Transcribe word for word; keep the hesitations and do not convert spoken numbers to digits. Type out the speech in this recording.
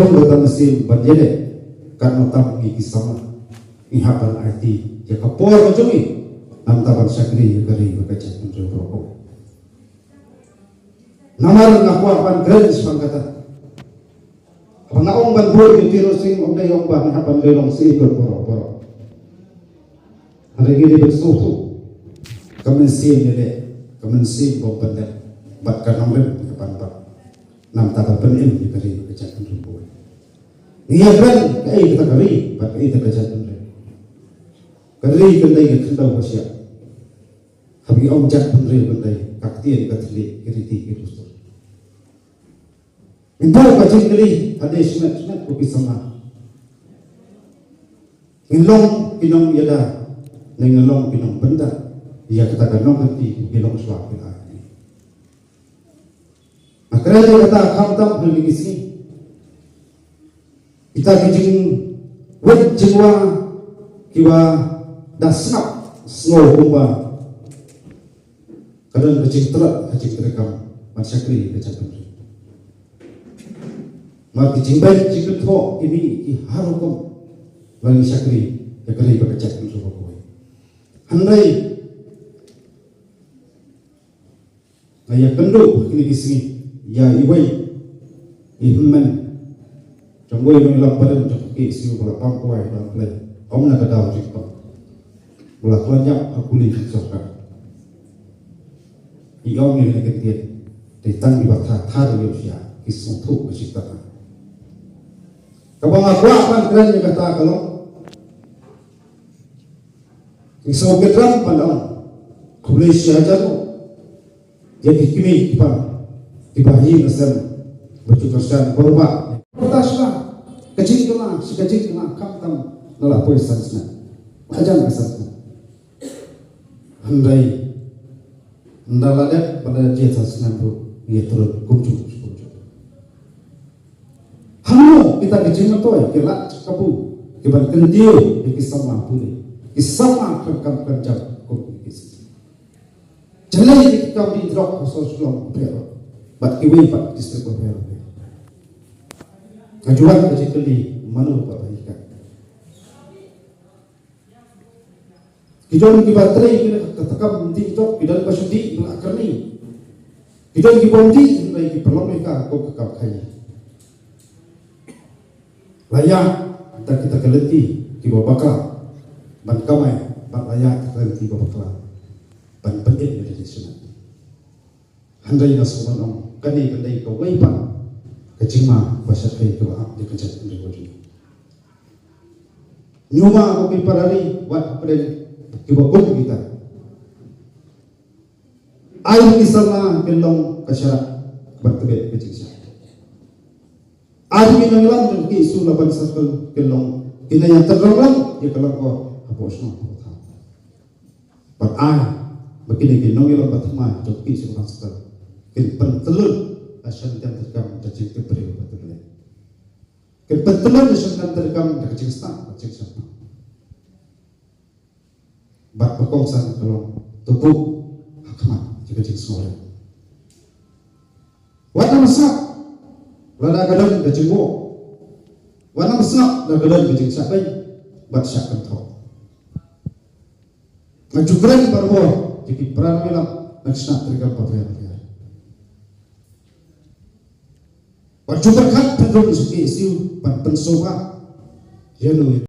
Kata mynsiem ban ïaleh, katno tam ngi ki samla ngi hap ban aiti ïa ka por ka jong ngi, namar ban shakri ïa ka ri bad ka jaitbynriew baroh. Namar nga kwah ban kren shaphang kata. Haba nga ong ban buh ïa u Tiro Sing, ym dei ong ba ngi hap ban leh long shisha baroh baroh. Hynrei ngi dei ban sngewthuh ka mynsiem ïaleh, ka mynsiem bym pyndep bad ka nongrim ïa ka ban bad namar ba pynim ïa ka ri ka jaitbynriew. Ngi ïakren kaei kata ka ri bad kaei kata ka jaitbynriew. Ka ri kan dei ka khyndew ka shiah. Haba ngi ong jaitbynriew kan dei ka ktien ka thylliej, ka riti ka dustur. Ngin buh ka jingkylli hadien shnat shnat ko ki samla. Ngin long ki nongïada ne ngin long ki nongbynta ïa kata ka nongkynti ki long shuwa ki la. Nga kren ïa kata khamtam ha kine ki sngi. Kita ki jingwit jingwa kiba da sngap sngew kumba ka don ka jingtlot ka jingtreikam ban shakri ka jaitbynriew. Namar ki jingbeit jingkynthoh ki mih ki har hukum ban shakri ïa ka ri bad ka jaitbynriew baroh kawei. Hynrei nga ïakynduh ha kine ki sngi ïa iwei i hynmen jong uwei u nongïalam barim jong ka KSU ba la pang kwai ba la play. Ym na ka daw jingpang ba la khlaiñ ïap ha kuli jong sorkar. I ong ïa kane ka ktien, dei tang kiba thar thar ïa u sha ki sngewthuh ka jingtaka. Kaba nga kwah ban kren ïa kata ka long, ngi sngewkyrpad ban ong khublei shihajar ïa ki kmie ki kpa kiba ha ïing ha sem ba ju kyrshan ba ruh ba pyrta sha ka jingkylla, sha ka jingkylla khamtam na la poi san snem, hajan ka san snem. Hynrei ynda la dep ba la jied san snem ruh ngi ïatrud kumjuh kumjuh. Hangno kita ki jingmyntoi ki lad kabu ki ban kyntiew ïa ki samla pule, ki samla khlem kam khlem jam kum ki. Jyllei ïa ki kam dih drok ha Sor Shillong baroh bad kiwei pat ki district baroh. Nga ju wan ka jingkylli mano ba ba ïa ka. Ki don kiba trei kine ka kam dih drok, ki don ba shu dih ba la kyrni. Ki don kiba ym dih hynrei ki pynlong ïa ka kum ka kam khaïi. La ïa da kita ka lynti kiba bakla ban kamai bad la ïa da ka lynti ba bakla ban pyndep ïa ka jingsngewsih. Hynrei nga sngewbha ban ong kane kan dei kawei pat ka jingma ba shyrkhei kaba ap ïa ka jaitbynriew jong ngi. Ñiuma ko ki para ri wat hapdeng kiba kum kita. Ai ki samla kin long ka sharak ban tbit ka jingshai. Ai ki nongïalam jong ki KSU Laban Circle kin long ki nongïalam ïa ka long ko hapoh shnong hapoh thaw. Bad ai ba kine ki nongïalam ba thymmai jong ki KSU Laban Circle kin pyntyllun la shan jan treikam da jingtip briew ba tip lei. Kin pyntyllun la shan jan treikam da ka jingstad da ka jingshai. Bad ba kongsan ka long to buh ha khmat ïa ka jingsngewrit. Wat nym sngap lada ka don ka jingwoh. Wat nym sngap lada ka don ka jingshah beiñ bad shah kynthoh. Nga ju kren barabor ïa ki para nongïalam na ki shnat treikam bapher bapher. Wat ju pyrkhat pynrung sha ki KSU ban pynsngewbha ïa no ïa